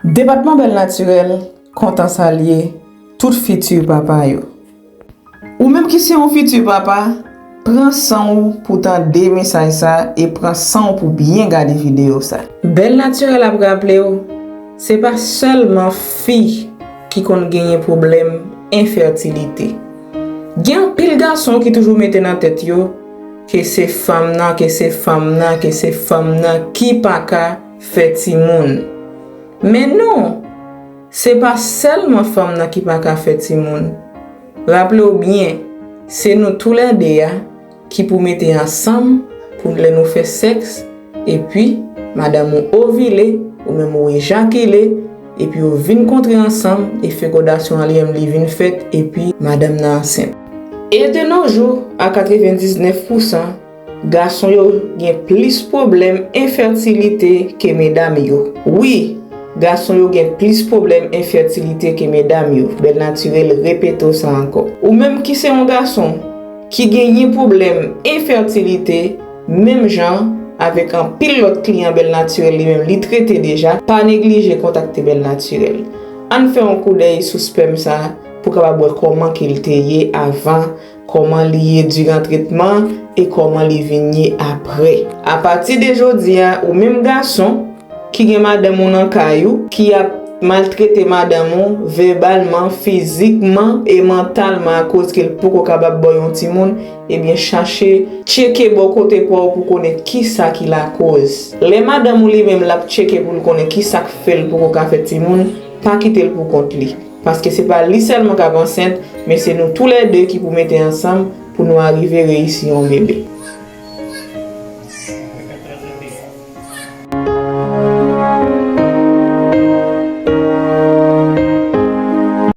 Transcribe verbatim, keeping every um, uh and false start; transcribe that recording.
Depatman Bèl Natirèl kontan salye tout fiti papa yo. Ou menm ki se yon fiti papa, pran san w pou tande mesaj sa e pran san w pou byen gade videyo sa. Bèl Natirèl ap raple w, se pa sèlman fi ki konn genyen pwoblèm enfètilite. Gen anpil gason ki toujou mete nan tèt yo ke se fanm nan, ke se fanm nan, ke se fanm nan ki pa ka fè timoun. Men non, se pa sèlman fanm nan ki pa ka fè timoun. Raple w byen, se nou toulède a ki pou mete ansanm pou lè nou fè sèks, epi madanm ou ovile, ou menm ou ejakile, epi yo vin kontre ansanm e fekodasyon an li menm li vin fèt, epi madanm nan ansent. E de nos jours, a katrevendiznèf pousan, gason yo gen plis pwoblèm enfètilite ke medam yo. Wi, gason yo gen plis pwoblèm enfètilite ke medam yo. Bèl Natirèl repete w sa ankò. Ou menm ki se yon gason ki genyen pwoblèm enfètilite, menm jan avèk anpil lòt kliyan Bèl Natirèl li menm li trete deja, pa neglije kontakte Bèl Natirèl. Ann fè yon koudèy sou spèm sa pou kapab wè kòman ke l te ye avan, kòman li ye diran tretman e kòman li vin ye apre. Apati de jodi a, ou menm gason ki gen madanm ou nan kay ou, ki ap maltrete madanm ou vèbalman, fizikman e mantalman akoz ke l poko kapab ba w yon timoun, ebyen chache tcheke bò kote pa w pou konnen kisa ki lakoz. Lè madanm ou li menm l ap tcheke pou l konnen kisa k fè l poko ka fè timoun, pa kite l pou kont li. Paske se pa li sèlman k ap ansent, men se nou toulède ki pou mete ansanm pou nou arive reyisi yon bebe.